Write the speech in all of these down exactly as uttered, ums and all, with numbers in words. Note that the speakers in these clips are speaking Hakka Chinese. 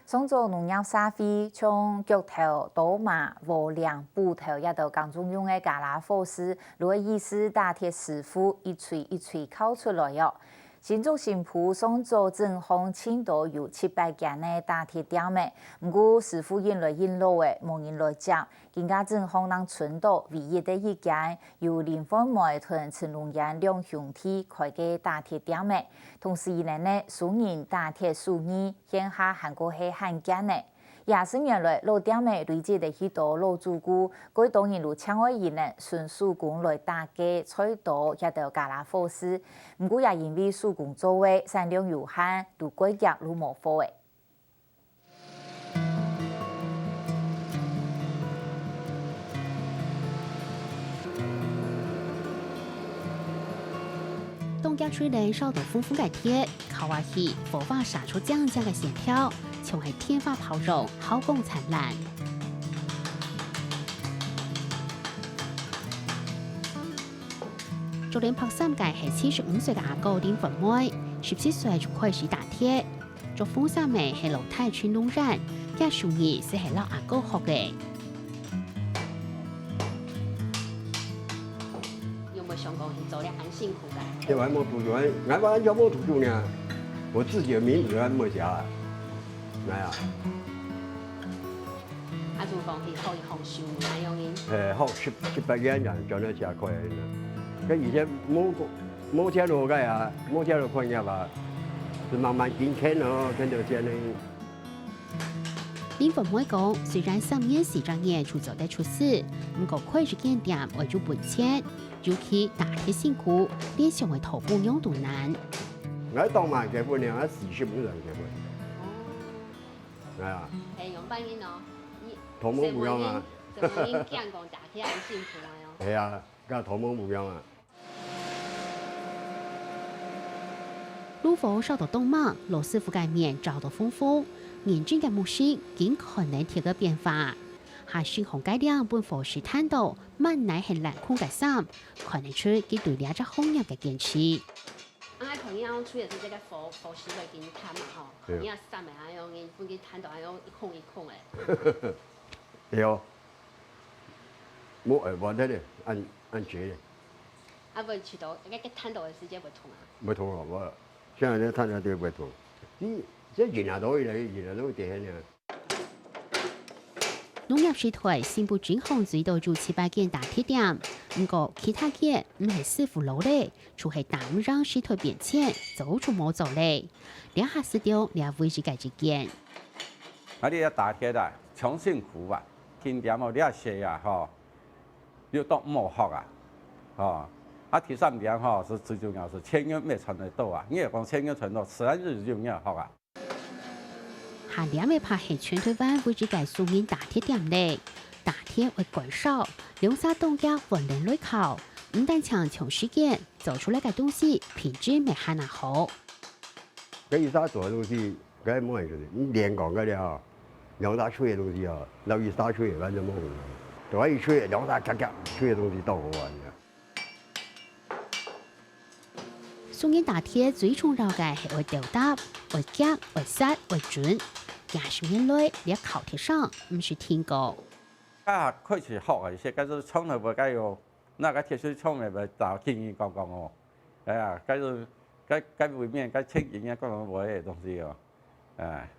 上早農業社會像钁頭、刀嫲、禾鈴、鈸頭這兜耕種用个家啦伙食，就係依次打鐵師傅一錘一錘敲出來哦。新竹新埔上早整項盡多有七八間个打鐵店仔，毋過師傅引來引老仔，無人來接，今下整項正伸到唯一个一間， 由林煥梅同陳龍彥兩兄弟開个打鐵店仔，同時佢等呢，私人打鐵手藝，現下還過係罕見呢。也係原來老店仔堆積了許多老主顧，過多人就淨愛佢等純手工來打个菜刀，這兜家啦伙食。毋過也因為手工做个產量有限，就過遽就無貨仔。 當遽吹等燒到紅紅个鐵，敲下去，火花射出靚靚个線條，像係電火炮樣，好光燦爛。竹林白衫个係七十五歲个阿哥林煥梅，十七歲就開始打鐵。 著紅衫仔係老弟陳龍彥，厥手藝就係摎阿哥學个。有無想講去做了恁辛苦个？這還無讀書，𠊎還無讀書呢，我自己的名字還沒寫啊。來啊。 啊，就講去學一項手藝恁樣呢。誒，學七、七八年人轉來社會呢。該以前無、無錢學个啊，無錢學創業啊，就慢慢緊勤哦，勤到現在。林煥梅講，雖然三年四隻月就做得出師，毋過開一間店愛有本錢，尤其打鐵辛苦，連想愛討餔娘都難。𠊎當慢結婚呢，𠊎四十五歲結婚。 係啊。係樣般人哦，你同我無樣啊。細妹人，細妹人驚講打鐵恁辛苦啊哦。係啊，該同我無樣啊。爐火燒到當猛，老師傅个面照到紅紅，認真个目神緊看等鐵个變化。下新項个令分火勢探到，滿哪係爛空个衫，看得出佢對這隻行業个堅持。 啊，𠊎看你恁樣吹个時節，該火、火勢會緊炭嘛吼，對。你啊，衫仔恁樣，你分佢炭到恁樣一空一空个。對哦。無，誒，無得咧，恁、恁絕咧。啊，會試著，該、該炭著个時節會痛啊？會痛啊，無。現在這炭著就會痛。你這人啊，都會來，人啊，都會跌下呢。 農業時代，新埔鎮項最多有七八間打鐵店，毋過其他間毋係師傅老咧，就係打毋贏時代變遷，早就無做咧。這下就留這唯一个一間。啊，你愛打鐵啊，當辛苦啊，緊點哦，這細啊，吼，又當毋好學啊，吼。啊，第三點吼，係最重要係錢又毋係賺得到啊。你若講錢又賺到，自然就有人學啊。 下這仔怕係全臺灣唯一个私人打鐵店咧。打鐵愛乾燒，兩儕當遽換輪來敲，毋單淨搶時間，做出來个東西品質乜還較好。該一儕做个東西，該無人做，你練講个了，兩儕吹个東西哦，摎一儕吹个完全無共樣。就係一吹，兩儕夾夾吹个東西當好玩个。 私人打鐵最重要个係愛鬥搭、愛遽、愛煞、愛準。幾十年來，這敲鐵聲毋識停過。啊，開始學个時，該係從來無該有，該鐵絲從來無打輕輕講講哦。哎呀，該係，該、該位面，該千斤个講講無个東西哦。 哎，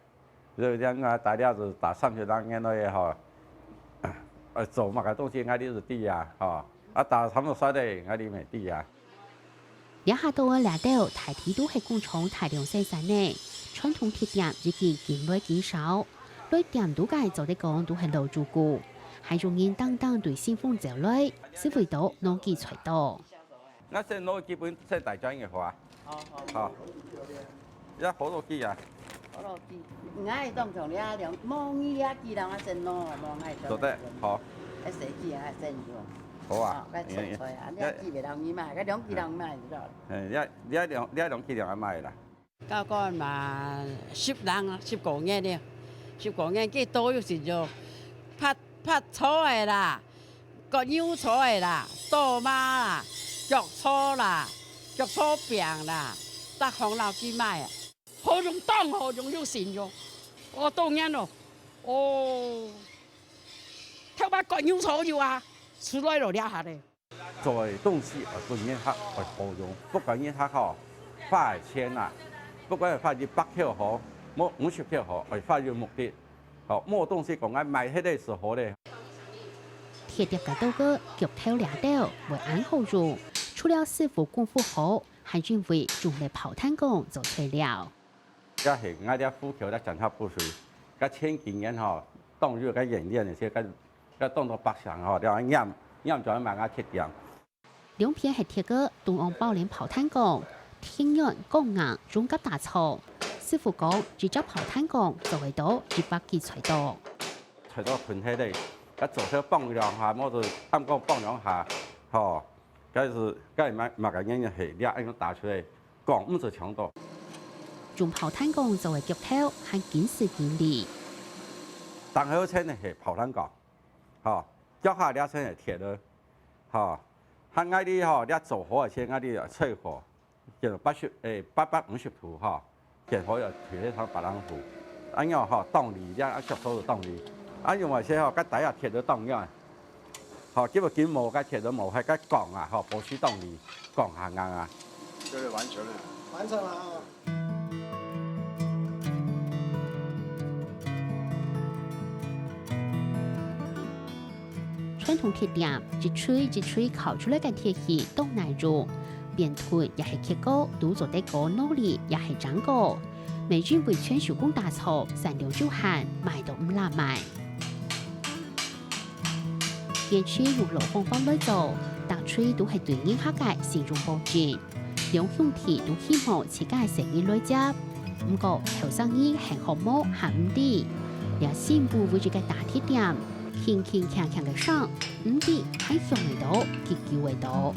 所以講啊，大家就打三十零年來吼，呃，做麼个東西𠊎兜就知啊，吼，啊，打差毋多煞个𠊎兜乜知啊。這下到了這兜，大體都係工廠大量生產个，傳統鐵店已經緊來緊少，來店肚个做得講都係老主顧，還有人當當對新豐走來，係為著農機材多。 𠊎先拿基本先大張个貨啊。好，好。好。這好多支啊。好多支。𠊎當像這兩，無你這支人啊先拿，無𠊎當。做得，好。該細支啊先用。好啊。好，該切菜啊，你這支袂當你買，該兩支人買就著了。哎，這，這兩，這兩支人買啦。 到今嘛，十零啊，十過年了，十過年，幾多有時就拍，拍菜个啦，割牛菜个啦，刀嫲啦，腳草啦，腳草餅啦，逐項摎佢買啊。好用，當好用，有信用。哦，當然咯。哦，頭擺割牛草有啊，出來了這下咧。做个東西愛分人客，愛好用，不管人客吼，花个錢啊，不管花一百箍好，無五十箍好，愛花有目的。吼，無東西講愛賣忒个時候咧。鐵碟个刀个、鉸頭這兜會恁好用，除了師傅功夫好，還因為用了炮彈管做材料。 這係𠊎這虎口這剪刀布水，這千幾年吼，當有个演練个，這个，這當多百姓吼，這樣拈，拈轉來賣𠊎鐵店。兩片係鐵个，中央包連炮彈管，鐵緣、鋼牙、中間打造。師傅講，一隻炮彈管做會到一百支菜刀。菜刀分開咧，這做成磅兩下，無就暗光磅兩下，吼，該係，該嘛，嘛个原因係，這樣打出來。 講毋出強度。用炮彈管做个鉸頭，還緊時緊利。當好先係炮彈管，吼，腳下這先係鐵个，吼，還𠊎哩吼，這做好个先𠊎哩要淬火，叫做八十，誒，八百五十度吼，電火要調到百零度，恁樣吼，當利，這樣啊，速度就當利。啊，用个先吼，該底下鐵个當樣。 吼，結果緊無，該鐵都無，還該鋼啊，吼，保持動力，鋼還硬啊。這個完成了。完成了啊。傳統鐵店一錘一錘敲出來个鐵器當耐用，變鈍也係刻過，都做得過腦力也係精過。 乜因為全手工打造，產量有限，賣都毋罅賣。堅持用老方法來做，逐錘都係對人客个信用保證。兩兄弟都希望自家个生意來接，毋過後生人還好無還毋知，這新埔唯一个大鐵店，鏗鏗鏘鏘个聲，毋知還響會到幾久會到。